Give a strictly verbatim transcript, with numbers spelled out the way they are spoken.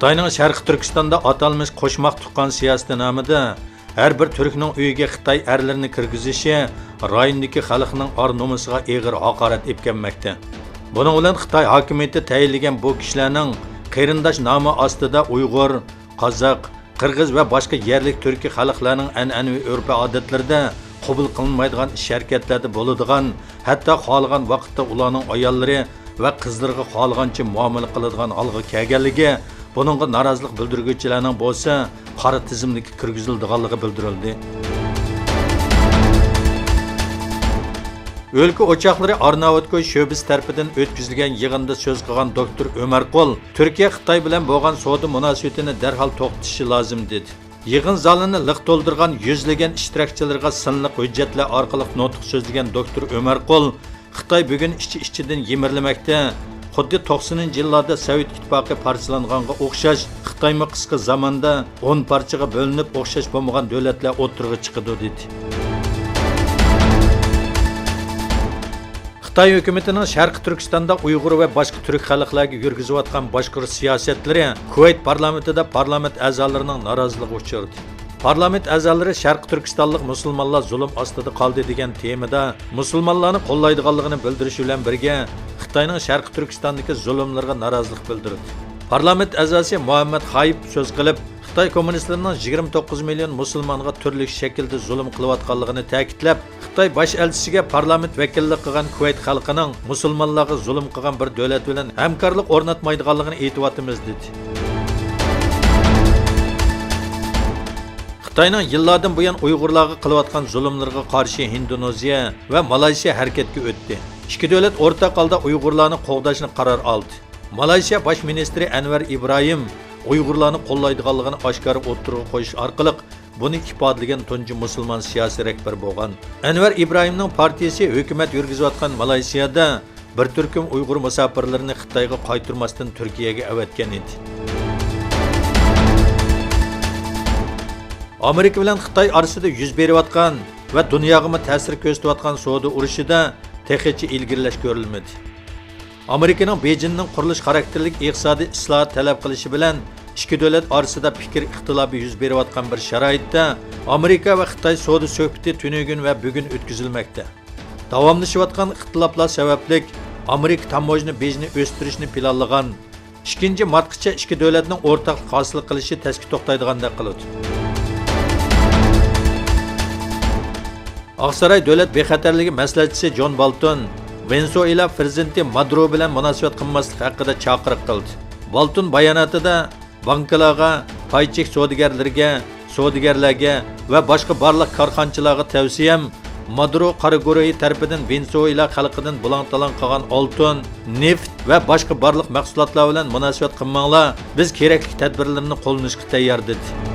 خىتاينىڭ شەرقىي تۈركىستاندا ئاتالمىش قوشماق تۇغقان سىياسىتى نامىدا ھەر بىر تۈركنىڭ ئۆيىگە خىتاي ئەرلىرىنى كىرگۈزۈشى رايوندىكى خەلقنىڭ ئار-نومۇسىغا ئېغىر ھاقارەت ئېلىپ كەلمەكتە. بۇنىڭ بىلەن خىتاي ھاكىمىيىتى تەيىنلىگەن بۇ كىشىلەرنىڭ قېرىنداش نامى ئاستىدا ئۇيغۇر، قازاق، قىرغىز ۋە باشقا يەرلىك تۈركىي خەلقلەرنىڭ ئەنئەنىۋى ئۆرپ-ئادەتلىرىدە قوبۇل قىلىنمايدىغان ئىش-ھەرىكەتلەردە بولىدىغان، ھەتتا خالىغان ۋاقىتتا ئۇلارنىڭ ئاياللىرى ۋە قىزلىرىغا خالىغانچە مۇئامىلە قىلىدىغان ھالغا كەلگەنلىكى، بۇنىڭغا نارازىلىق بىلدۈرگۈچىلەرنىڭ بولسا قارا تىزىملىككە كىرگۈزۈلىدىغانلىقى بىلدۈرۈلدى. ئۆلكە ئوچاقلىرى ئارناۋۇتكوي شۆبىسى تەرىپىدىن ئۆتكۈزۈلگەن يىغىندا سۆز قىلغان دوكتور ئۆمەرقۇل، تۈركىيە خىتاي بىلەن بولغان سودا مۇناسىۋىتىنى دەرھال توختىتىشى لازىم، دېدى. يىغىن زالىنى لىق تولدۇرغان يۈزلىگەن ئىشتىراكچىلىرىغا سىنلىق ھۆججەتلەر ئارقىلىق نۇتۇق سۆزلىگەن دوكتور ئۆمەرقۇل، خىتاي بۈگۈن ئىچى-ئىچىدىن يىمىرلىمەكتە. خۇددى توقسىنىنچى يىللاردا سوۋېت ئىتتىپاقى پارچىلانغانغا ئوخشاش، خىتايمۇ قىسقا زاماندا ئون پارچىغا بۆلۈنۈپ، ئوخشاش بولمىغان دۆلەتلەر ئوتتۇرىغا چىقىدۇ، دېدى. خىتاي ھۆكۈمىتىنىڭ شەرقىي تۈركىستاندا ئۇيغۇر ۋە باشقا تۈرك خەلقلەرگە يۈرگۈزۈۋاتقان باشقۇرۇش سىياسەتلىرى كۇۋەيت پارلامېنتىدا پارلامېنت ئەزالىرىنىڭ نارازىلىقىغا ئۇچرىدى. پارلامېنت ئەزالىرى شەرقىي تۈركىستانلىق مۇسۇلمانلار زۇلۇم ئاستىدا قالدى دېگەن تېمىدا مۇسۇلمانلارنى قوللايدىغانلىقىنى بىلدۈرۈش بىلەن بىرگە، خىتاينىڭ شەرقىي تۈركىستاندىكى زۇلۇملىرىغا نارازىلىق بىلدۈردى. پارلامېنت ئەزاسى مۇھەممەد خايىپ سۆز قىلىپ، خىتاي كوممۇنىستلىرىنىڭ يىگىرمە توققۇز مىليون مۇسۇلمانغا تۈرلۈك شەكىلدە زۇلۇم قىلىۋاتقانلىقىنى تەكىتلەپ، خىتاي باش ئەلچىسىگە پارلامېنت ۋەكىللىك قىلغان كۇۋەيت خەلقىنىڭ مۇسۇلمانلارغا زۇلۇم قىلغان بىر دۆلەت بىلەن ھەمكارلىق ئورناتمايدىغانلىقىنى ئېيتىۋاتىمىز، دېدى. خىتاينىڭ يىللاردىن بۇيان ئۇيغۇرلارغا قىلىۋاتقان زۇلۇملىرىغا قارشى ھىندونېزىيە ۋە مالايسىيا ھەرىكەتكە ئۆتتى. ئىككى دۆلەت ئورتاق ھالدا ئۇيغۇرلارنى قوغداشنى قارار ئالدى. مالايسىيا باش مىنىستىرى ئەنۋەر ئىبراھىم ئۇيغۇرلارنى قوللايدىغانلىقىنى ئاشكارا ئوتتۇرىغا قويۇش ئارقىلىق بۇنى ئىپادىلىگەن تۇنجى مۇسۇلمان سىياسىي رەھبەر بولغان. ئەنۋەر ئىبراھىمنىڭ پارتىيىسى ھۆكۈمەت يۈرگۈزۈۋاتقان مالايسىيادا بىر تۈركۈم ئۇيغۇر مۇساپىرلىرىنى خىتايغا قايتۇرماستىن تۈركىيەگە ئەۋەتكەن ئىدى. ئامېرىكا بىلەن خىتاي ئارىسىدا يۈز بېرىۋاتقان ۋە دۇنياغىمۇ تەسىر كۆرسىتىۋاتقان سودا ئۇرۇشىدا تېخىچە ئىلگىرىلەش كۆرۈلمىدى. ئامېرىكىنىڭ بېيجىڭدىن قۇرۇلۇش خاراكتېرلىك ئىقتىسادىي ئىسلاھات تەلەپ قىلىشى بىلەن ئىككى دۆلەت ئارىسىدا پىكىر ئىختىلاپى يۈز بېرىۋاتقان بىر شارائىتتا، ئامېرىكا ۋە خىتاي سودا سۆھبىتى تۈنۈگۈن ۋە بۈگۈن ئۆتكۈزۈلمەكتە. داۋاملىشىۋاتقان ئىختىلاپلار سەۋەبلىك، ئامېرىكا تاموژنا بېجىنى ئۆستۈرۈشنى پىلانلىغان. ئىككىنچى مارتقىچە ئىككى دۆلەتنىڭ ئورتاقلىق ھاسىل قىلىشى تەسكە توختايدىغاندەك قىلىدۇ. ئاقساراي دۆلەت بىخەتەرلىكى مەسلىھەتچىسى جون بولتون ۋېنېسۇئېلا پىرېزىدېنتى مادۇرو بىلەن مۇناسىۋەت قىلماسلىق ھەققىدە چاقىرىق قىلدى. بولتون باياناتىدا، بانكىلارغا، پاي چېك سودىگەرلىرىگە، سودىگەرلەرگە ۋە باشقا بارلىق كارخانىچىلارغا تەۋسىيەم، مادۇرو قارا گۇرۇھى تەرىپىدىن ۋېنېسۇئېلا خەلقىدىن بۇلاڭ-تالاڭ قىلغان ئالتۇن، نېفىت ۋە باشقا بارلىق مەھسۇلاتلار بىلەن مۇناسىۋەت قىلماڭلار، بىز كېرەكلىك تەدبىرلىرىنى قوللىنىشقا تەييار، دېدى.